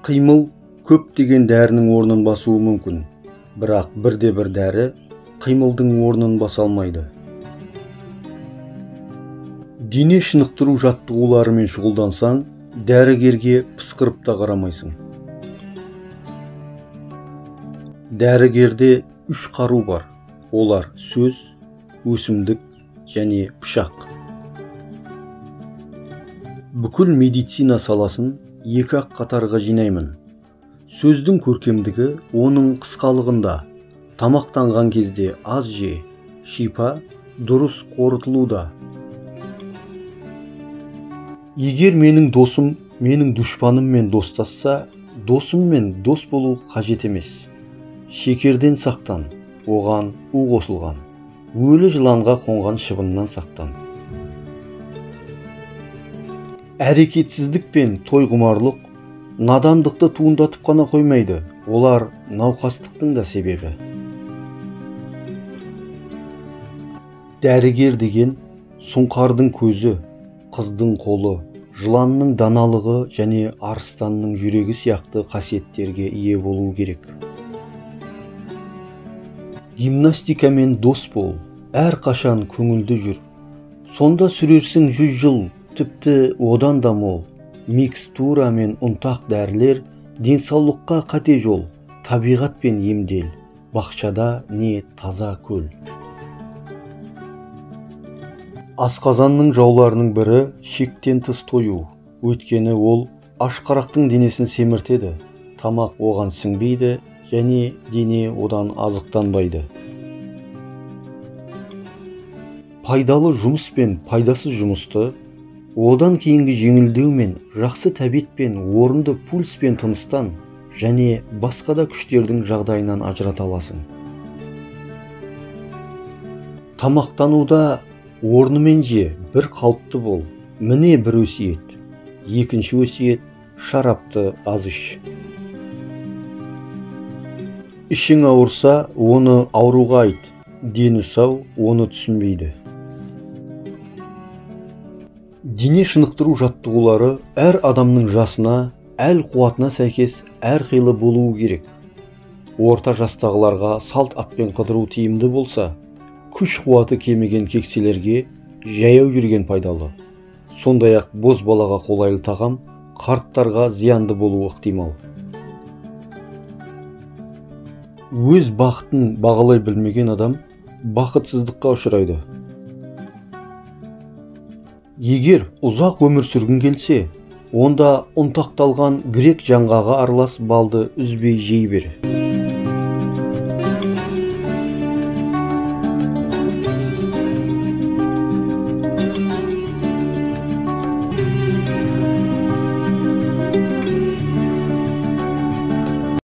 Қимыл көптеген дәрінің орнын басуы мүмкін, бірақ бірде-бір дәрі қимылдың орнын баса алмайды. Дене шынықтыру жаттығуларымен шұғылдансаң, дәрігерге пысқырып та қарамайсың. Дәрігерде 3 қару бар. Олар сөз, өсімдік және пышақ. Бүкіл медицина саласын екі-ақ қатарға жинаймын. Сөздің көркемдігі оның қысқалығында. Тамақтанған кезде аз же, шипа дұрыс қорытылуда. Егер менің досым менің дұшпаныммен достасса, досыммен дос болу қажет емес. Шекерден сақтан, оған у қосылған. Өлі жыланға қонған шыбыннан сақтан. Әрекетсіздік пен тойғұмарлық надандықты туындатып қана қоймайды, олар науқастықтың да себебі. Дәрігер деген сұңқардың көзі, қыздың қолы, жыланның даналығы және арыстанның жүрегі сияқты қасиеттерге ие болу керек. Гимнастикамен дос бол, әрқашан көңілді жүр. Сонда сүрерсің 100 жыл, тіпті одан да мол. Микстура мен ұнтақ дәрілер денсаулыққа қате жол, табиғатпен емдел, бақшада не таза көл. Асқазанның жауларының бірі шектен тыс тою. Өйткені ол ашқарақтың денесін семіртеді, тамақ оған сіңбейді және дене одан азықтанбайды. Пайдалы жұмыс пен пайдасыз жұмысты, одан кейінгі жеңілдеу мен жақсы тәбетпен орынды пульспен тыныстан және басқа да күштердің жағдайынан ажырата аласың. Тамақтануда орнымен же, бір қалыпты бол. Міне бір өсиет. Екінші өсиет, шарапты аз іш. Ішің ауырса, оны ауруға айт. Дені сау, оны түсінбейді. Дене шынықтыру жаттығулары әр адамның жасына, әл қуатына сәйкес әрқилы болуы керек. Орта жастағыларға салт атпен қыдыру тиімді болса, күш қуаты кеміген кекселерге жаяу жүрген пайдалы. Сондай-ақ боз балаға қолайлы тағам қарттарға зиянды болуы ықтимал. Өз бақытын бағалай білмеген адам бақытсыздыққа ұшырайды. Егер ұзақ өмір сүргің келсе, онда ұнтақталған грек жаңғағы аралас балды үзбей жей бер.